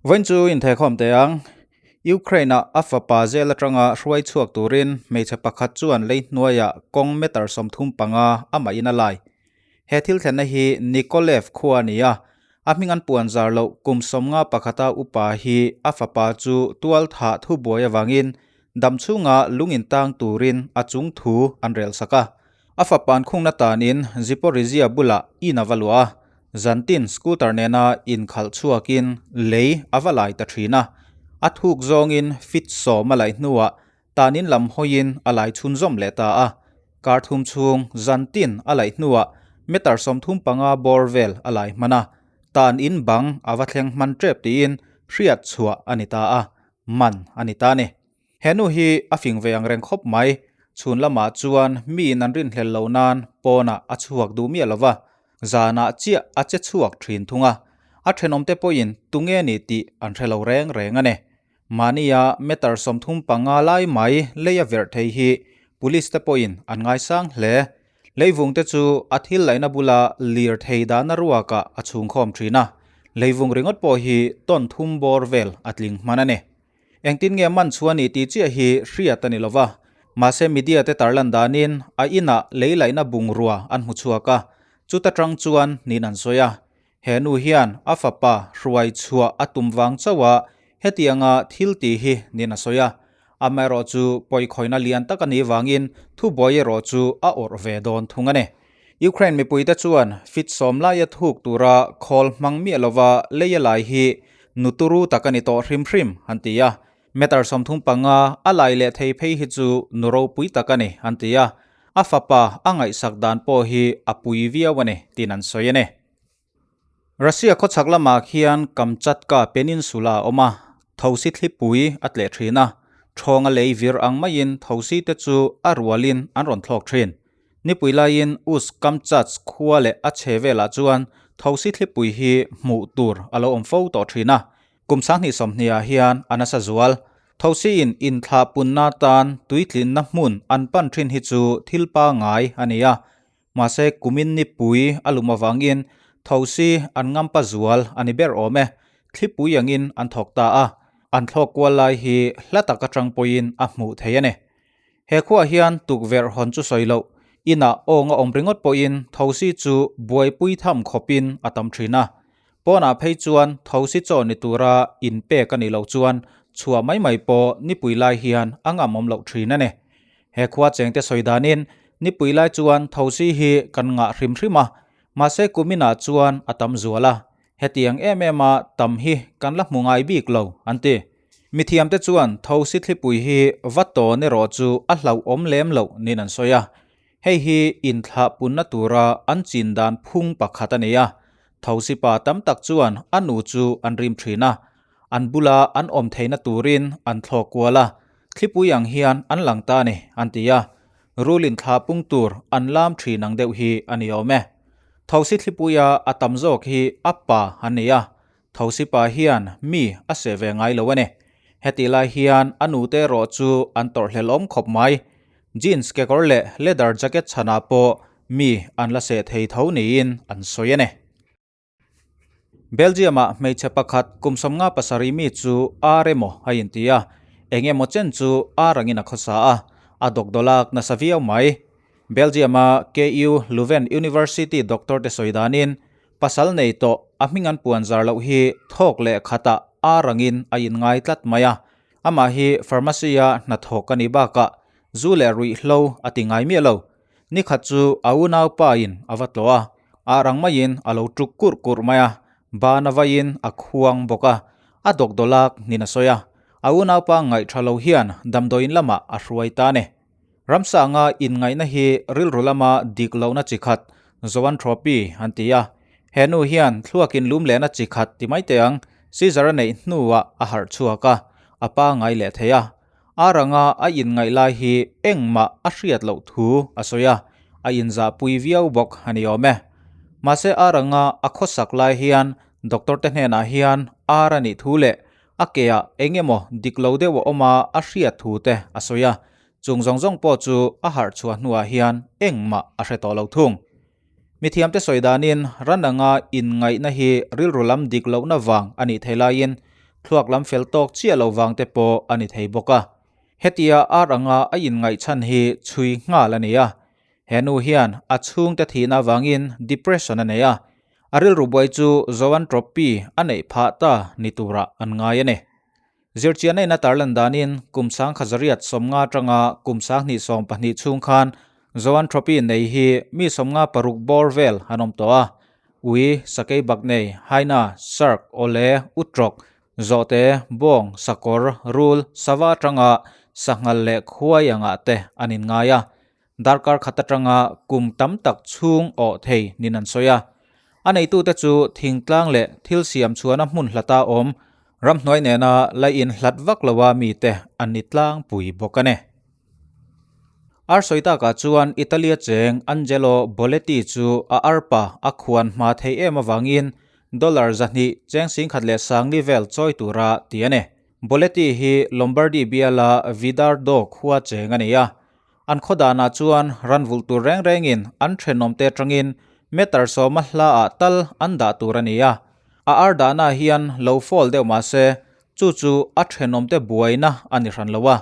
Vawiin chu intheikhawm teh ang. Ukraine-ah a fapa zel atanga hruai chhuak turin hmeichhe pakhat chuan lei hnuaiah kawng meter 35 amah in a lai. He thil thlenna hi Nikolev khua a ni a, a hming an puan zar loh kum 50 pakhata upa hi a fapa chu tual thah thubuai avangin dam chhunga lung in tang turin a chung thu an rel sak a. A fapa'n khungna tanin Zaporizhzhia bulah in a va luah a, zantin scooter nena inkhalh chhuakin lei a va lai ta thin a. A thuk zawngin fit 10 a laih hnuah tanin lam hawiin a lai chhunzawm leh ta a. Kar thum chhung zantin a laih hnuah meter 35 bawr vel a lai hman a, tan in bang a va thleng hman tep tiin hriat chhuah a ni ta a, man a ni ta a ni. He nu hi a fing ve ang reng khawp mai. Chhun lamah chuan miin an rinhlel loh nan pawnah a chhuak duh miah lo va, zanah chiah a che chhuak thin thung a. A thenawmte pawhin tunge ni tih an hre lo reng reng a ni. Mahnia meter 35 lai mai lei a verh thei hi police te pawhin an ngaisang hle. Leivungte chu a thil laihna bula lir thei dahna ruakah a chhungkhawm thin a, leivung ringawt pawh hi tawn thum bawr vel a tling hman a ni. Engtin nge man chhuah ni tih chiah hi hriat a ni lova, mahse media te tarlan danin a inah lei laihna bungrua an hmu chhuak a, chuta tang chuan nin an sawi a. He nu hian a fapa hruai chhuah a tum vang chauh a hetianga thil tih hi nin a sawi a, amaherawh chu pawikhawina lian tak a nih vangin thubuai erawh chu a awrh ve dawn thung a ni. Ukraine mipuite chuan fit 10 laia thuk tura khawl hmang miah lova lei a lai hi nuturu tak a ni tawh hrim hrim, an ti a. Meter 35 a lai leh thei phei hi chu nu ropui tak a ni, an ti a. A fapa a ngaihsak dan pawh hi a pui viau a ni, tiin an sawi a ni. Russia khawchhak lamah khian Kamchatka Peninsula a awm a, thosi thlipui a tleh thin a, thawnga lei vir ang maiin thosi te chu a rualin an rawn thlawk thin. Nipui laiin Ust Kamchatsk khua leh a chhe velah chuan thosi thlipui hi hmuh tur a lo awm fo tawh thin a, kum 2020ah hian a nasa zual. Thosiin inthlah punna tan tuitlinna hmun an pan thin hi chu thil pangngai a ni a, mahse kumin nipui a lum avangin thosi an ngampa zual a ni ber awm e, thlipui angin an thawk ta a, an thlawk kual lai hi hla tak atang pawhin a hmuh theih a ni. He khuaah hian tukverh hawn chu sawi loh, inah awng a awm ringawt pawhin thosi chu buaipui tham khawpin a tam thin a. Pawnah phei chuan thosi chaw ni tura inpek a nih loh chuan chhuah mai mai pawh nipui lai hian a ngamawm loh thin a ni. He khua chengte sawi danin nipui lai chuan thosi hi kan ngah hrim hrim a, mahse kuminah chuan a tam zual a, hetiang em em a tam hi kan la hmu ngai bik lo, an ti. Mithiamte chuan thosi thlipui hi va tawn erawh chu a hlauhawm lem loh niin an sawi a, hei hi inthlah punna tura an chin dan phung pakhat a ni a, thosi pa tam tak chuan a nu chu an rim thin a, an bula an awm theihna turin an thlawk kual a, thlipui ang hian an lang ta a ni, an ti a, rul inthlah pung tur an lam thin ang deuh hi a ni awm e. Thosi thlipuia a tam zawk hi a pa an ni a, Thosi pa hian mi a seh ve ngai lo a ni. Hetih lai hian a nute erawh chu an tawrhhlelh awm khawp mai. Jeans kekawr leh leather jacket chhanah pawh mi an la seh thei tho niin an sawi a ni. Belgium-ah hmeichhe pakhat kum 57 mi chu ar emaw a inti a, eng emaw chen chu ar angin a khawsa a, a dawkdawlak nasa viau mai. Belgium-a KU Leuven University doctor te sawi danin Pasal nei tawh a hming an puan zar loh hi thawk leh khatah ar angin a inngai tlat mai a. Amah hi pharmacy-a hnathawk a nih bakah zu leh ruihhlo a ti ngai miah lo. Ni khat chu a unaupa in a va tlawh a, ar ang maiin a lo tuk kurh kurh mai a, ban a vaiin a khuang bawk a, a dawkdawlak nin a sawi a. A unaupa ngaihtha lo hian damdawiin lamah a hruai ta a ni. Ramsanga inngaihna hi rilru lama dik lohna chi khat, zoanthropy, an ti a. He nu hian thluakin lum lehna chi khat ti mai teh ang, Caesar a neih hnuah a harh chhuak a, a pa ngai leh thei a. A ranga a inngaih lai hi engmah a hriat loh thu a sawi a, a inzahpui viau bawk a ni awm e. Mahse a ranga a khawsak lai hian doctor te hnenah hian ar a nih thu leh a keah eng emaw dik lo deuh a awm a a hriat thu te a sawi a, Chung zawng zawng pawh chu a harh chhuah hnuah hian engmah a hre tawh lo thung. Mithiamte sawi danin ran anga inngaihna hi rilru lam dik lohna vang a nih thei laiin Thluak lam fel tawk chiah lo vang te pawh a ni thei bawk a. Hetia ar anga a inngaihchhan hi chhui nghal a ni a. He nu hian a chhungte thihna avangin depression a nei a, a rilru buai chu zoanthropy a neih phah ta ni turah an ngai a ni. Zirchianna in a tarlan danin kum sangkha zariat 50 atanga kum 2020 chhung khan zoanthropy nei hi mi 56 bawr vel an awm tawh a. Ui, sakei bak nei, hyena, shark, awle, utrawk, zawhte, bawng, sakawr, rul, sava atanga sanghal leh khuai angah te an inngai a. Darkar khat atanga kum tam tak chhung awh thei nin an sawi a. A neitute chu thingtlang leh thil siam chhuahna hmun hlata awm ramhnuai nena la inhlat vak loa mite an ni tlangpui bawk a ni. Ar sawi takah chuan Italy-a cheng Angelo Boletti chu a arpa a khuan hma theih em avangin dollar 200 cheng 10,040 vel chawi tura ti a ni. Boletti hi Lombardy biala Vidardo khua cheng a ni a. An khaw danah chuan ran vulh tur reng rengin an thenawmte atangin meter 10 a hlaah tal an dah tur a ni a. A ar dahna hian lo fall deuh mah se chu chu a thenawmte buaina a ni hran lo a.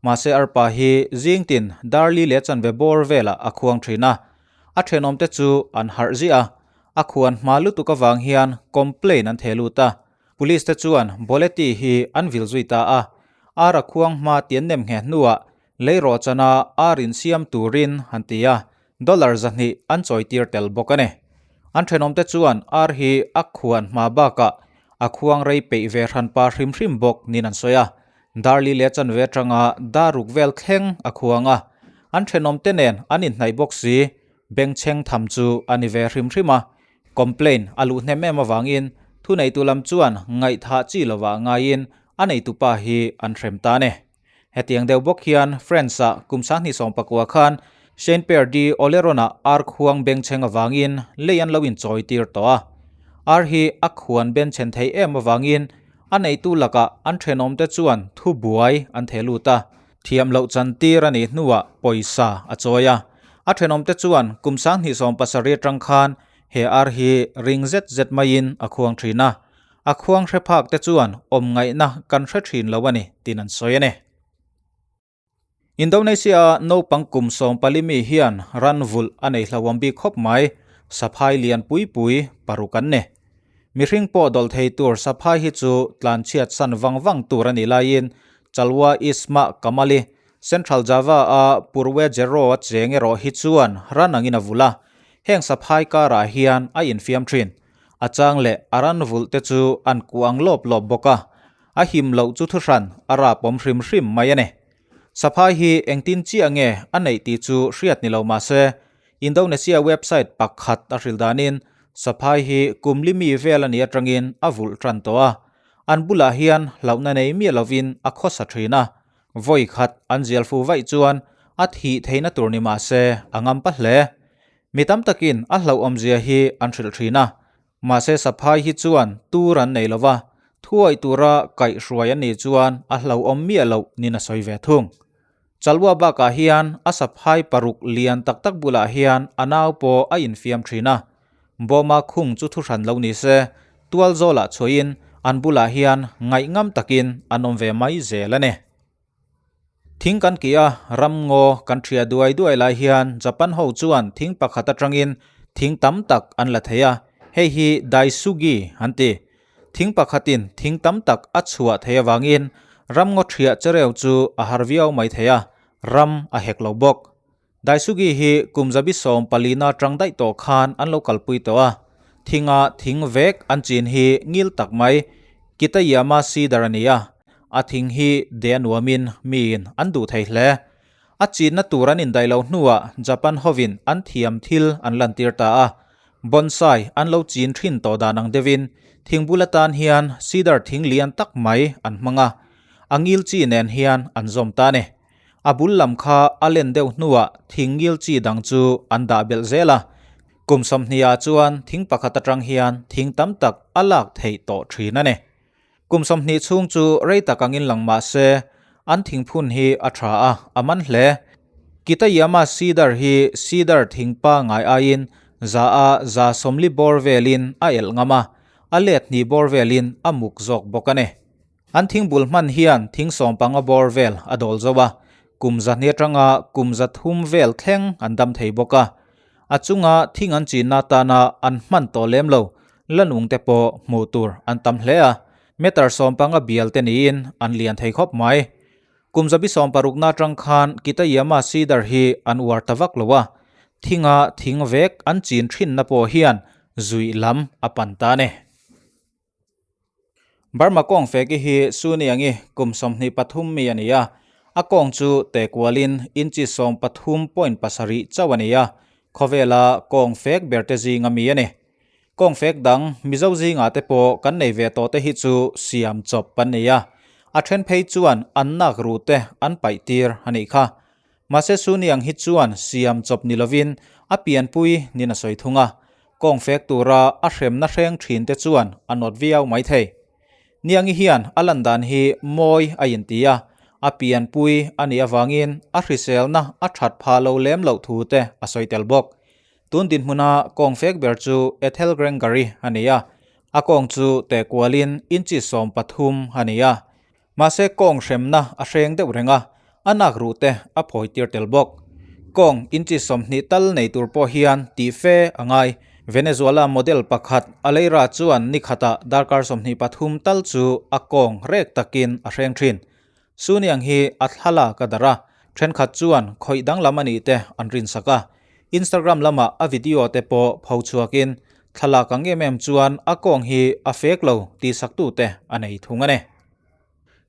Mahse arpa hi zingtin darli leh chanve bawr velah a khuang thin a. A thenawmte chu an harh ziah a. A khuan hma lutuk avang hian complain an theh lut a. Police te chuan Boletti hi an vil zui ta a. Ar a khuang hma tian nem ngheh hnuah Leirawhchana ar insiam turin han ti a, dollar 200 an chawitir tel bawk a ni. An thenawmte chuan ar hi a khuan hma bakah a khuang rei peih ve hranpa hrim hrim bawk niin an sawi a. Darli leh chanve atanga daruk vel thleng a khuang a, an thenawmte nen an inhnaih bawk si, bengchheng tham chu a ni ve hrim hrim a. Complaint a luh hnem em avangin thuneitu lam chuan ngaihthah chi lovah ngaiin a neitupa hi an hrem ta a ni. Hetiang deuh bawk hian France-ah kum 2019 khan Saint-Pierre de Oleron-ah ar khuang bengchheng avangin lei an lo inchawitir tawh a. Ar hi a khuan benchhen thei em avangin a neitu lakah an thenawmte chuan thu buai an theh lut a. Thiam loh chantir a nih hnuah pawisa a chawi a. A thenawmte chuan kum 2017 atang khan he ar hi ring zet zet maiin a khuang thin a. A khuang hre phak te chuan awm ngaihna kan hre thin lo a ni tiin an sawi a ni. Indonesia-a naupang kum 14 mi hian ran vulh a nei hlauhawm bik khawp mai, saphai lian pui pui paruk an ni. Mihring pawh dawlh thei tur saphai hi chu tlanchhiat san vang vang tur a nih laiin Chalwa Isma Kamali, Central Java-a Purwejero-a cheng erawh hi chuan ran angin a vulh a, heng saphai karah hian a infiam thin. A chang leh a ran vulh te chu an kuh ang lawp lawp bawk a, a him loh chu thuhran a rapawm hrim hrim mai a ni. Saphai hi engtin chiah nge a neih tih chu hriat ni lo mah se, Indonesia website pakhat a hrilh danin saphai hi kum li mi vel a nih atangin a vulh tan tawh a, an bulah hian hlauhna nei miah lovin a khawsa thin a, vawi khat an zial fu vaih chuan a thih theihna tur ni mah se a ngam pa hle. Mi tam takin a hlauhawmzia hi an hrilh thin a, mahse saphai hi chuan tur an nei lova, thuawih tura kaihhruai an nih chuan a hlauhawm miah loh nin a sawi ve thung. Chalua bakah hian a saphai paruk lian tak tak bulah hian a nau pawh a infiam thin a, bawma khung chu thuhran lo ni se, tual zawlah chhuahin an bulah hian ngaihngam takin an awm ve mai zel a ni. Thing kan kih a, ram ngaw kan ṭhia duai duai lai hian Japan ho chuan thing pakhat aṭangin thing tam tak an la thei a, hei hi Daisugi an ti. Thing pakhatin thing tam tak a chhuah thei avangin ram ngaw ṭhiah chereu chu a har viau mai thei a, ram a hek lo bawk. Daisugi hi kum 140 na aṭang daih tawh khan an lo kalpui tawh a, thinga thing vek an chin hi ngil tak mai Kitayama cedar a ni a, a thing hi de a nuamin miin an duh thei hle. A chinna tur an indaih loh hnuah Japan hovin an thiam thil an lantir ta a, bonsai an lo chin thin tawh dan ang deuhin thing bul atan hian cedar thing lian tak mai an hmang a, a ngil chi nen hian an zawm ta a ni. A bul lam kha a len deuh hnuah thing ngil chi dang chu an dah belh zel a, kum 20 ah chuan thing pakhat atang hian thing tam tak a lak theih tawh thin a ni. Kum 20 chhung chu rei tak angin lang mah se, an thing phun hi a tha a, a man hle. Kitayama cedar hi cedar thing pangai aiin za a 40% bawr velin a elh ngam a, a let hnih bawr velin a muk zawk bawk a ni. An thingbul hman hian thing sawmpanga bawr vel a dawl zo a, kum zahni atanga kum zathum vel thleng an dam thei bawk a. A chunga thing an chinna atana an hman tawh lem lo la nung te pawh hmuh tur an tam hle a, meter sawmpanga bial te niin an lian thei khawp mai. Kum zabi sawmparukna atang khan Kitayama cedar hi an uar ta vak lo a, thinga thing vek an chin thinna pawh hian zuih lam a pan ta a ni. Burma kawng feki hi Suniangi kum 23 mi a ni a, a kawng chu te kualin inchi 13.7 chauh a ni a, khawvela kawng fek ber te zinga mi a ni. Kawng fek dang Mizo zingah te pawh kan nei ve tawh te hi chu siam chawp an ni a, a then phei chuan an nak ruh te an paih tir a nih kha. Mahse Suniang hi chuan siam chawp ni lovin a pianpui nin a sawi thung a, kawng fek tura a hremna hreng thin te chuan a nawt viau mai thei. Niangi hian a lan dan hi mawi a inti a, a pianpui a nih avangin a hriselna a that phah lo lem loh thu te a sawi tel bawk. Tun dinhmuna kawng fek ber chu Ethel Grengary a ni a, a kawng chu teh kualin inchi 13 a ni a. Mahse kawng hremna a hreng deuh reng a, a nak ruh te a phawi tir tel bawk. Kawng inchi 20 tal nei tur pawh hian tih fe a ngai. Venezuela model pakhat Aleira chuan ni khatah darkar 23 tal chu a kawng rek takin a hreng thin. Suniang hi a thlalak a darh a, thenkhat chuan khawih danglam a nih te an rinsak a. Instagram lamah a video te pawh pho chhuakin thlalak ang em em chuan a kawng hi a fek lo tih saktute a nei thung a ni.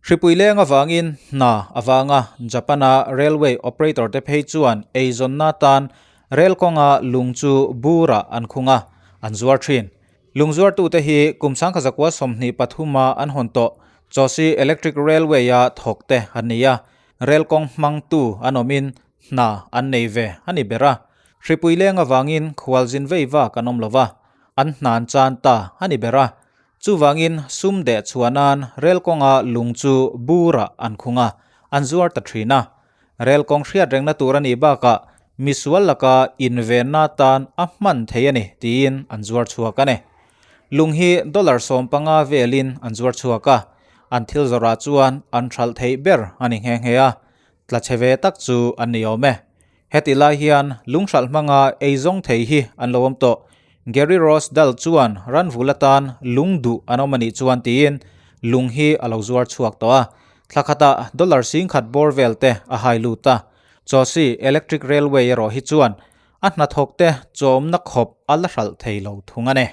Hripui leng avangin hna avanga Japan-a railway operator te phei chuan eizawnna tan rel kawnga lung chu burah an khung a, an zuar thin. Lung zuartute hi kum 1923-a an hawn tawh Choshi Electric Railway-a thawk te an ni a, rel kawng hmangtu an awmin hna an nei ve a ni ber a. Hripui leng avangin khualzin vei vak an awm lo va, an hnan chan ta a ni ber a. Chuvangin sum deh chhuah nan rel kawnga lung chu burah an khung a, an zuar ta thin a. Rel kawng hriat rengna tur a nih bakah misual laka invenna tan a hman thei a ni tiin an zuar chhuak a ni. Lung hi dollar 15 velin an zuar chhuak a, an thil zawrah chuan an hralh theih ber a ni nghe nghe a, tla chhe ve tak chu an ni awm e. Heti lai hian lung hralh hmanga ei zawng thei hi an lo awm tawh. Gary Ross Dal chuan ranvul atan lung duh an awm a nih chuan tiin lung hi a lo zuar chhuak tawh a. Thla khatah dollar 10,000 bawr vel te a hai lut a. Choshi Electric Railway erawh hi chuan a hnathawk te chawmna khawp a la hralh thei lo thung a ni.